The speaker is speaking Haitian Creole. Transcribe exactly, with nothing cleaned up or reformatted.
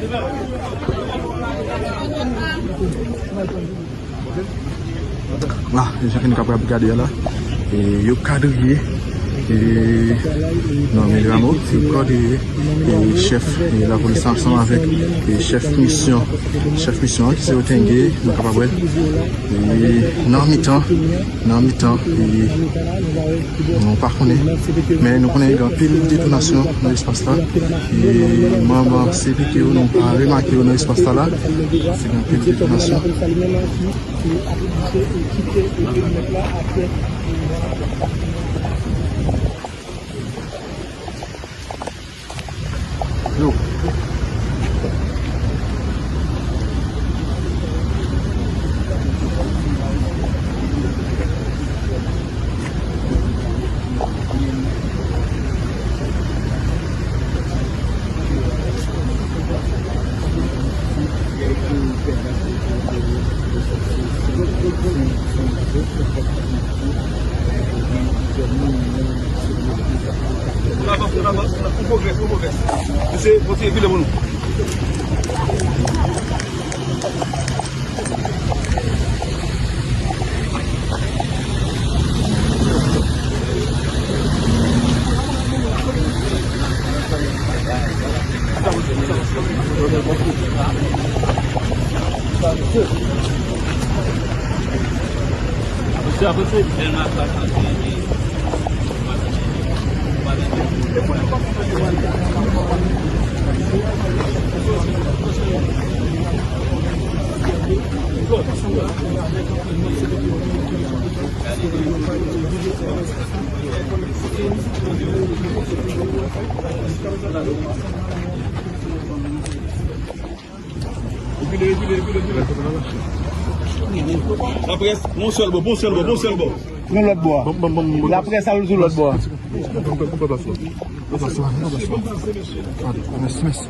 La, jan ke nou kapab gade a la, e, yo kadriye, e, Normil Rameau, yo kadriye, e, chèf, e, lapolis la ansanm avèk, e, chèf misyon, chèf misyon an ki se Otengay, nou kapab wè, e, nan mitan, nan mitan, e, nou pa konnen, men nou konnen gen anpil detonasyon nan espas la, e, manm C P T yo, nou pa remake yo nan espas la la, se gen anpil detonasyon. Yo. Ann avans, ann avans, ann avans, pou pwogrès, pou pwogrès. Mesye, kontinye file pou nou. Laprès, bon sèl bò, bon sèl bò, bon sèl bò. Yon lòt bò a. Laprès al sou lòt bò a. Mèsi, mèsi.